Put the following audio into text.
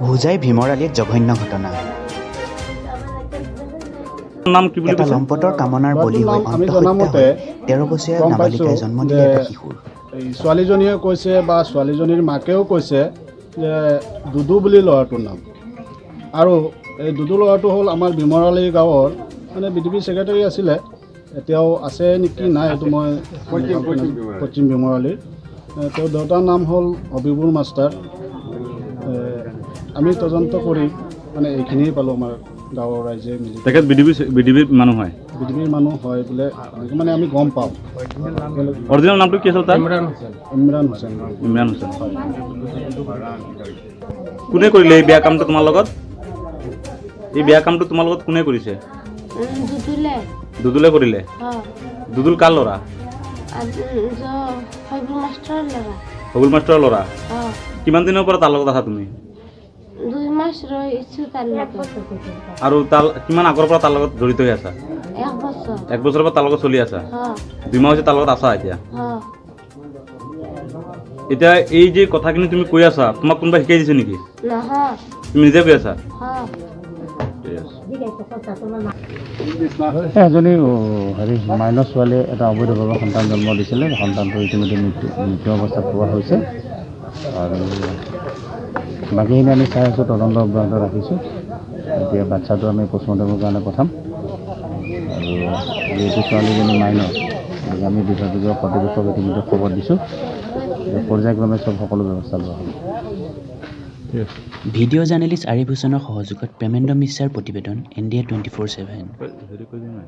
হোজাই ভীমৰ আলিত জঘন্য ঘটনা। নাম কি বুলি এটা কৈছে? লম্পটৰ কামনাৰ বলি হৈ ল'ৰাটোৰ নাম আমি অন্তঃসত্ত্বা জনামতে হৈ 13 বছৰীয়া গম নাবালিকাই পাইছোঁ জন্ম দিলে যে এটা শিশুৰ। এই ছোৱালীজনীয়ে কৈছে বা ছোৱালীজনীৰ মাকেও কৈছে যে দুদু বুলি ল'ৰাটোৰ নাম। আৰু এই দুদু ল'ৰাটো হ'ল আমাৰ ভীমৰালী গাঁৱৰ মানে বি ডি পি ছেক্ৰেটাৰী আছিলে, এতিয়াও আছে নেকি নাই এইটো মই পশ্চিম ভীমৰালীৰ। তেওঁৰ দেউতাৰ নাম হ'ল হবিবুৰ মাষ্টাৰ। আমি তদন্ত কৰি মানে এইখিনিয়ে পালোঁ, আমাৰ গাঁৱৰ ৰাইজে মিলি। তেখেত B D P, B D পিৰ মানুহ হয়? বি ডি পিৰ মানুহ হয় বোলে, এনেকৈ মানে আমি গম পাওঁ। অৰিজিনেল নামটো কি আছিল তাৰ? ইমৰান হুছেইন। ইমৰান হুছেইন। কোনে কৰিলে এই বেয়া কামটো তোমাৰ লগত? এই বেয়া কামটো তোমাৰ লগত কোনে কৰিছে? দুদুলে। দুদুলে কৰিলে? অঁ। দুদুল কাৰ ল'ৰা? হবিবুৰ মাষ্টৰৰ ল'ৰা। হবুল মাষ্টৰৰ ল'ৰা? অঁ। কিমান দিনৰ পৰা তাৰ লগত আছা তুমি? 2 মাস ৰৈছোঁ তাৰ লগত। আৰু তাৰ কিমান আগৰ পৰা তাৰ লগত জড়িত হৈ আছা? এক বছৰ। এক বছৰৰ পৰা তাৰ লগত চলি আছা? অঁ। 2 মাহ হৈছে তাৰ লগত আছা এতিয়া? অঁ। এতিয়া এই যে কথাখিনি তুমি কৈ আছা, তোমাক কোনোবাই শিকাই দিছে নেকি? নহয়। তুমি নিজে কৈ আছা? অঁ। ঠিক আছে। এজনী হেৰি মাইনৰ ছোৱালীয়ে এটা অবৈধভাৱে সন্তান জন্ম দিছিলে। সন্তানটো ইতিমধ্যে মৃত্যু অৱস্থাত পোৱা হৈছে আৰু বাকীখিনি আমি চাই আছোঁ, তদন্ত অব্যাহত ৰাখিছোঁ। এতিয়া বাচ্ছাটো আমি পষ্টমৰ্টমৰ কাৰণে পঠাম আৰু যিহেতু ছোৱালীজনী মাইনৰ, গতিকে আমি বিভাগীয় কৰ্তৃপক্ষক ইতিমধ্যে খবৰ দিছোঁ। পৰ্যায়ক্ৰমে চব সকলো ব্যৱস্থা লোৱা হ'ব। ভিডিঅ' জাৰ্নেলিষ্ট আৰিফ হুছেইনৰ সহযোগত প্ৰেমেন্দ্ৰ মিশ্ৰাৰ প্ৰতিবেদন, এন ডি এ 24/7। হেৰি কৰি দিম নাই।